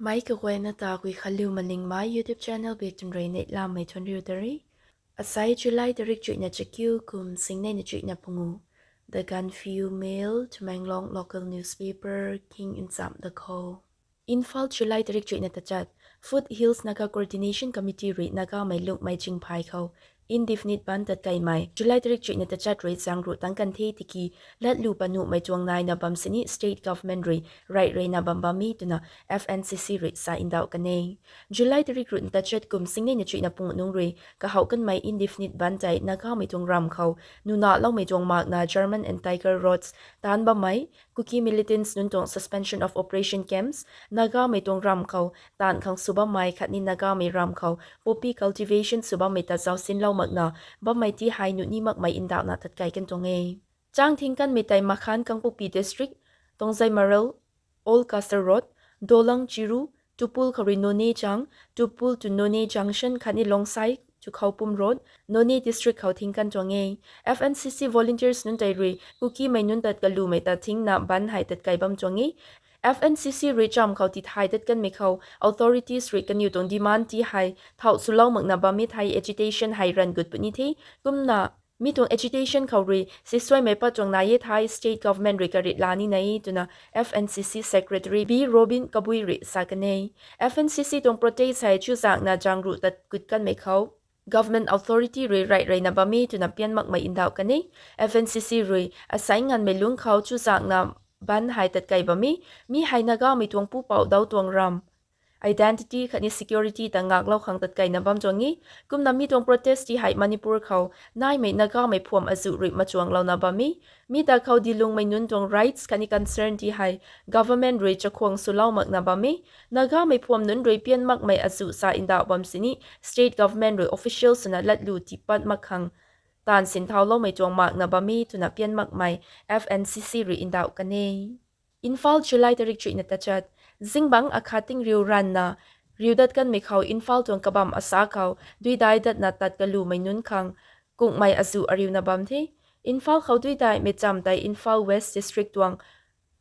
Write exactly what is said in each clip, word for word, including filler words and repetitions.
Mei kaguayna ta Guikhanliu Malingmei YouTube channel bik tun rui neihlamei thuanriu ta re. Asai July tarik chuihna chakiu kum singnei na chuihna pungu. The Gaanphiu Mail, Tamenglong local newspaper king ncham da khou. Imphal, July tarik chuihna tachat. Foothills Naga Coordination Committee rui Nagamei lungmei chingphay khou indefinite bandh tatkeimei July tarik chuihna tachat rui zaeng ruh tangc kan the tiki latlu panuhmei tuang naina bam sini state government rui right reyna bam bam e twna F N C C rui sa ndauh kan e. July tarik ruh tachat kum singnei na chuihna pungu nunc rui kahouh kanmei indefinite bandh tei Nagamei tuang ramv khou nunaloumei tuang makna German and Tiger Roads taanc bammei, Kuki militants nunc tuang suspension of operation camps, Nagamei tuang ramv khou taanv khang sw bammei khatni Nagamei ramv khou poppy cultivation sw bammei ta zausinlou makna bammei ti hei nuh ni makmei ndauhna tatkei kan tuang e. Chang thing kanmei tei Makhan, Kangpokpi District, Tongzai Maral, Old Castle Road, Dolang Chiru, Tupul khou rui Noney chang, Tupul to Noney Junction khatni Longsai to Khaopum Road, Noney District khou thing kan tuang e. F N C C volunteers nunc tei rui Kukimei nunc tat kalumei ta thingna bandh hei tatkei bam tuang e. F N C C rui cham khou tithay tat kanmei khou authorities rui kaniw tuang demand ti hei thauh swlou makna bam e thei agitation hei ranv gut puni the. Kumna mi tuang agitation khou rui sisuaimei pat tuang nai e thei state government rui karit la ni nai e twna F N C C secretary B Robin Kabui rui sa kan e. F N C C tuang protest hei chuzaenghna zaeng ruh tat gut kanmei khou government authority rui right reyna bam e twna pian makmei ndauh kan e. F N C C rui asai nganvmei lungc khou chuzaenghna bandh hei tatkei bam e. Mi hei Nagamei tuang pupouc dau tuang ramv, identity khatni security ta ngaklou khang tatkeina bam tuang e. Kumna mi tuang protest ti hei Manipur khou naimei Nagamei phuam azuh rui machuanglouna bam e. Mi ta khou dilungmei nunc tuang rights khatni concern ti hei government rui chakhwang swlou makna bam e. Nagamei phuam nunc rui pian makmei azuh sa ndauh bam sini state government rui official swna latlu tiipat mak khang taanv sinthaw loumei tuang makna bam e twna pian makmei F N C C rui ndauh kan e. Imphal, July tarik chuihna tachat. Zingbangc akhat tingriu ranvna riu dat kanmei khou Imphal tuang kabamv asa khou duidai datna tat kalumei nunc khang kungmei azuh ariuna bam the. Imphal khou duidaimei cham tei Imphal West District tuang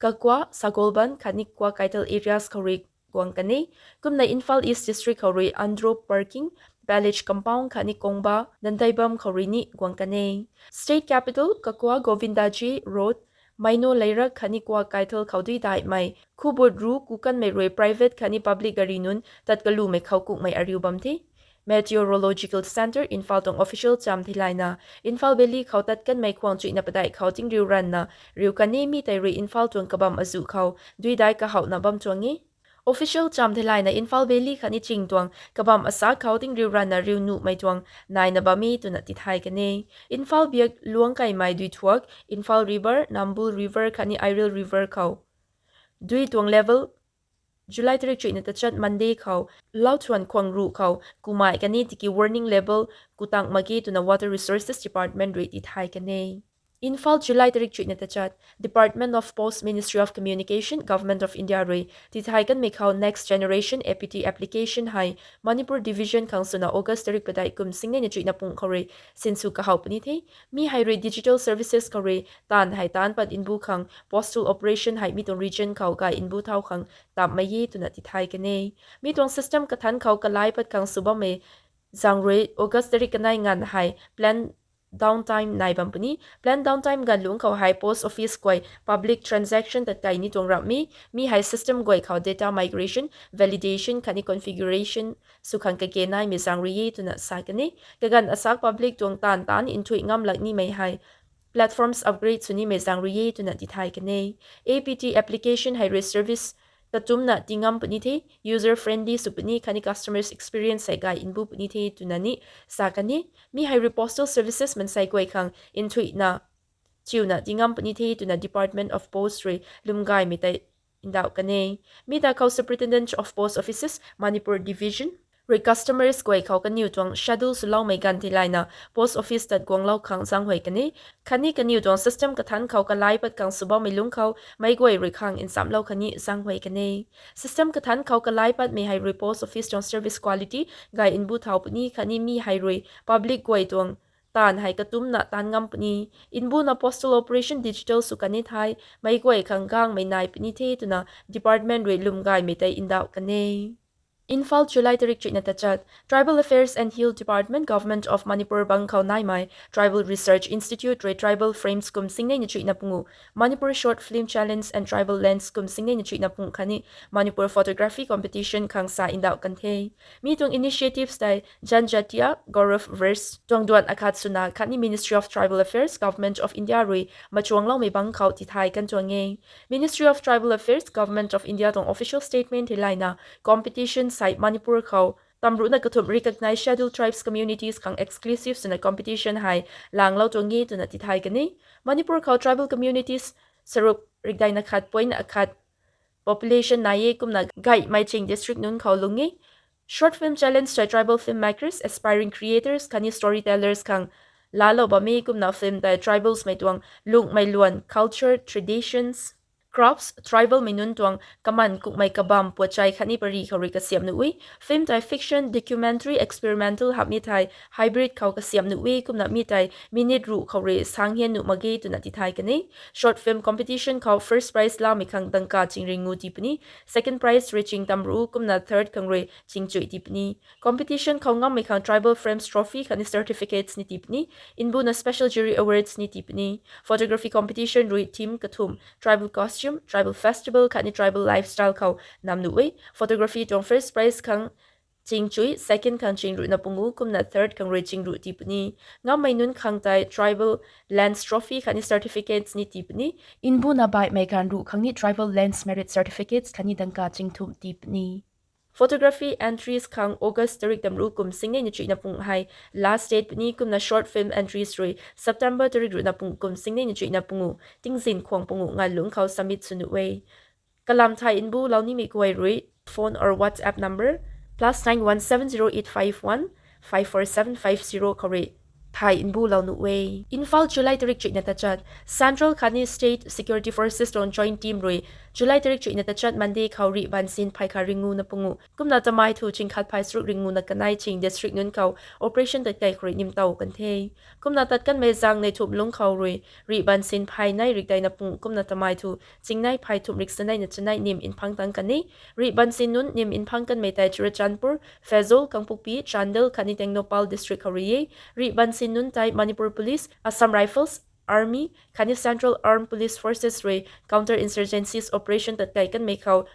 Kakwa, Sagolband khatni Kwakeithel areas khou rui guang kan e. Kumna Imphal East District khou rui Andro Parking, Palace Compound khatni Kongba, Dandaibam khou rui ni guang kan e. State capital Kakwa, Govindaji Road, Maino Leirak khatni Kwakeithel khou duidaimei khubut ru ku kanmei rui private khatni public gari nunc tat kalumei khou kungmei ariu bam the. Meteorological Centre Imphal tuang official cham theilayna, Imphal Valley khou tat kanmei khwang chuihna padeih khou tingriu ranvna riu kan e. Mi tei rui Imphal tuang kabamv azuh khou duidai kahouhna bam tuang e. Official cham theilayna Imphal Valley khatni ching tuang kabamv asa khou tingriu ranvna riu nuhmei tuang naina bam e twna tithay kan e. Imphal biak luang kaimei duithuak, Imphal River, Nambul River khatni Aral River khou dui tuang level July tarik chuihna tachat Monday khou lauthuan khwang ruh khou kumai kan e tiki warning level ku tang mak ge twna Water Resources Department rui tithay kan e. Imphal, July tarik chuihna tachat. Department of Post, Ministry of Communication, Government of India rui tithay kanmei khou Next Generation A P T application hei Manipur Division khang swna August tarik padeih kum singnei na chuihna pung khou rui sinsw kahouh puni the. Mi hei rui digital services khou rui taanv hei taanc pat mbu khang postal operation hei mi tuang region khou gay mbu thau khang tamhmei e twna tithay kan e. Mi tuang system kathanc khou kalai pat khang sw bammei zaeng rui August tarik kanei nganv hei planned downtime nai bam puni. Planned downtime ganv lungc khou hei post office guay public transaction tat kai ni tuang ramh mi, mi hei system guay khou data migration, validation khatni configuration sw khang kage naimei zaeng rui e twna sa kan e. Kaganv asak public tuang taanv taanc nthuih ngam lak nimei hei platforms upgrade sw nimei zaeng rui e twna tithay kan e. A P T application hei rui service katumcna tii ngam puni the, user friendly sw puni khatni customers experience hei gay mbu puni the twna ni sa kan e. Mi hei rui postal services mansei guay khang nthuihna chiuna tii ngam puni the twna Department of Post rui lwmgaymei tei ndauh kan e. Mi ta khou Superintendent of Post Offices, Manipur Division rui customers guay khou kaniw tuang schedule swloumei ganv theilayna post office tat guanglou khang zaenghuay kan e. Khatni kaniw tuang system kathanc khou kalai pat khang sw bammei lungc khou meic guay rui khang nchamlou khatni zaenghuay kan e. System kathanc khou kalai patmei hei rui post office tuang service quality gay mbu thau puni khatni mi hei rui public guay tuang taanv hei katumcna taanc ngam puni. Nbuna postal operation digital sw kan e thei, meic guay khang gangmei nai puni the twna department rui lwm gaymei tei ndauh kan e. Imphal, July tarik chuihna tachat. Tribal Affairs and Hill Department, Government of Manipur bang khou naimei Tribal Research Institute rui Tribal Films kum singnei na chuihna pungu, Manipur Short Film Challenge and Tribal Lens kum singnei na chuihna pungu khatni Manipur Photography Competition khang sa ndauh kan the. Mi tuang initiatives tei Janjatiya Gaurav Verse tuang duan akhat swna khatni Ministry of Tribal Affairs, Government of India rui machuangloumei bang khou tithay kan tuang e. Ministry of Tribal Affairs, Government of India tuang official statement hei layna, competition sei Manipur khou tamruhna kathumh recognized Scheduled Tribes communities khang exclusive swna competition hei langlou tuang e twna tithay kan e. Manipur khou tribal communities saruk rikdeina khat point akhat population nai e kumna gaymei ching district nunc khou lung e. Short Film Challenge sei tribal filmmakers, aspiring creators khatni storytellers khang laalou bam e kumna film tei tribals mei tuang lungmei luan, culture, traditions, crafts, tribal mei nunc tuang kaman kukmei kabam puachai khatni pary khou rui kasiamh nuh e. Film tei fiction, documentary, experimental hapmi thei hybrid khou kasiamh nuh e kumna mi tei minute ruh khou rui sang hian nuh mak ge twna tithay kan e. Short film competition khou first prize lamei khang dangka chingringu tii puni, second prize rui ching tamruh kumna third khang rui chingchuih tii puni. Competition khou ngammei khang Tribal Films Trophy khatni certificates ni tii puni, nbuna special jury awards ni tii puni. Photography competition rui theme kathumh, tribal costume, tribal festival khatni tribal lifestyle khou nam nuh e. Photography tuang first prize khang chingchuih, second khang chingruhna pungu kumna third khang rui chingruh tii puni. Ngammei nunc khang tei Tribal Lens Trophy khatni certificates ni tii puni. Nbuna baihmei ganv ruh khang ni Tribal Lens Merit Certificates khatni dangka chingthumh tii puni. Photography entries khang August tarik tamruh kum singnei na chuihna pungu hei last date puni kumna short film entries rui September tarik ruhna pungu kum singnei na chuihna pungu tingzin khwang pungu nganv lungc khou submit sw nuh e. Kalam thay nbu lou nimei guay rui phone or WhatsApp number plus nine one seven zero eight five one five four seven five zero khou rui thay nbu lou nuh e. Imphal, July tarik chuihna tachat. Central khatni state security forces tuang joint team rui July tarik chuihna tachat Monday khou rih bansin phay khat ringuna pungu kumna tamei thu ching khat phay saruk ringuna kanei ching district nunc khou operation tatkei khou rui nimtow kan the. Kumna tat kanmei zaeng nei thumh lungc khou rui rih bansin phay nei rikdeina pungu kumna tamei thu ching nei phay thumh rik sanei na chanei nim nphang tang kan e. Rih bansin nunc nim nphang kanmei tei Churachandpur, Pherzawl, Kangpokpi, Chandel khatni Tengnoupal district khou rui e. Rih bansin nunc tei Manipur Police, Assam Rifles, Army khatni Central Armed Police Forces rui counter insurgencies operation tatkei kanmei khou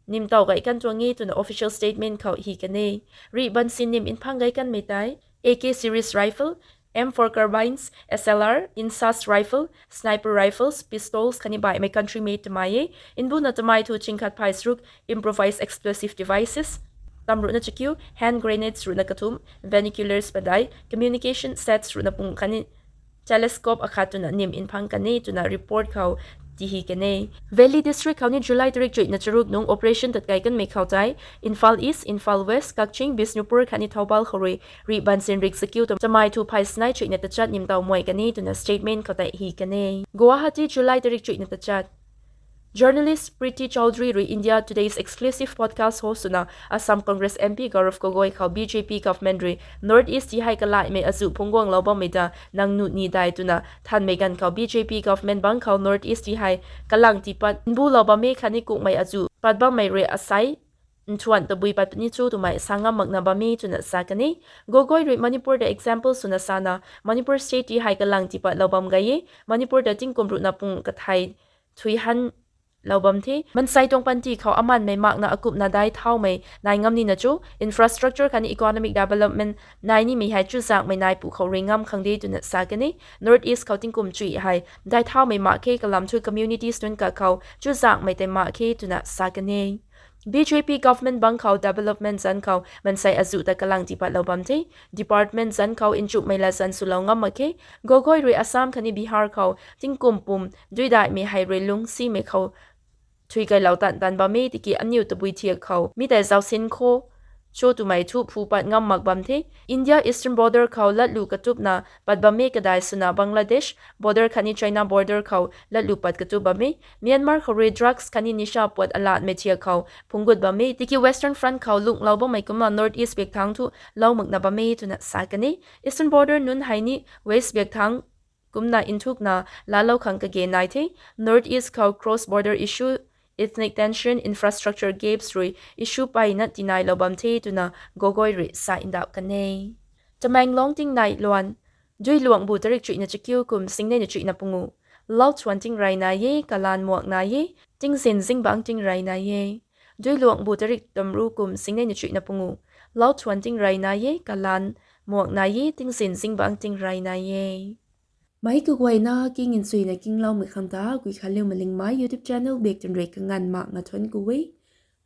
nimtow gay kan tuang e twna official statement khou hi kan e. Rih bansin nim nphang gay kanmei tei A K series rifle, M four carbines, S L R, INSAS rifle, sniper rifles, pistols khatni baihmei country made tamei e. Nbuna tamei thu ching khat phay saruk improvised explosive devices tamruhna chakiu, hand grenades ruhna kathumh, binoculars padeih, communication sets ruhna pungu khatni telescope akhat twna nim nphang kan e twna report khou tihi kan e. Valley district khou ni July tarik chuihna charuk nung operation tatkei kanmei khou tei Imphal East, Imphal West, Kakching, Bishnupur khatni Thoubal khou rui rih bansin rik sakiu tamei thu phay sanei chuihna tachat nimtow muai kan e twna statement khou tei hi kan e. Guwahati, July tarik chuihna tachat. Journalist Preeti Chaudhary rui India Today's exclusive podcast host swna Assam Congress M P Gaurav Gogoi khou B J P government rui North East ti hei kalaimei azuh phungcguanglou bammei ta nang nuh ni dai twna thanmei ganv khou B J P government bang khou North East ti hei kalang tiipat mbulou bam e khatni kukmei azuh pat bammei rui asei nthuan tabui pat puni chu twmei sa ngam makna bam e twna sa kan e. Gogoi rui Manipur ta example swna sana, Manipur state ti hei kalang tiipatlou bam gay e. Manipur ta tingkum ruhna pung kathei thuihan lou bam the. Mansei tuang panty khou amanmei makna akumhna dai thaumei nai ngam nina chu, infrastructure khatni economic development nai nimei hei chuzaenghmei nai pu khou rui ngam khang de twna sa kan e. North East khou tingkum chuih hei dai thaumei mak khe, kalam thu communities nunc kakhou chuzaenghmei tei mak khe twna sa kan e. B J P government bang khou development zanc khou mansei azuh ta kalang tiipatlou bam the. Department zanc khou nchumhmei latzan swlou ngam mak khe. Gogoi rui Assam khatni Bihar khou tingkum pum duidaihmei hei rui lungcsimei khou thuikailou tan tan bam e tiki aniu tabui thiak khou mi tei zausin kho cho twmei thu phu pat ngam mak bam the. India eastern border khou latlu katupna pat bam e kadai swna Bangladesh border khatni China border khou latlu pat katup bam e. Myanmar khou rui drugs khatni nisha puat alatmei thiak khou phungc gut bam e. Tiki Western Front khou lunglou bammei kumna North East biak thangc thu lou makna bam e twna sa kan e. Eastern border nunc hei ni West biak thangc kumna nthukna laalou khang kage nai the. North East khou cross border issue, ethnic tension, infrastructure gaps rui issue peyna tinailou bam the twna Gogoi rui sa ndauh kan e. Tamenglong tingnai luan, Duiluangbu tarik chuihna chakiu kum singnei na chuihna pungu, lau thuan tingrey nai e, kalan muak nai e, tingzin zingbangc tingrey nai e. Duiluangbu tarik tamru kum singnei na chuihna pungu, lau thuan tingrey nai e, kalan muak nai e, tingzin zingbangc tingrey nai e. Meic kaguayna king nchuina kingloumei khang ta Guikhanliu Malingmei YouTube channel bak twn rui kanganv makna thuanc ku e.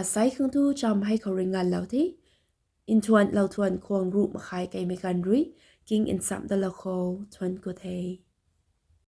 Asei khang thu cham hei khou rui nganvlou the. Nthuanlou thuan khwang ruh makhai keimei ganv rui king nchamh dalou khou thuanc ku the.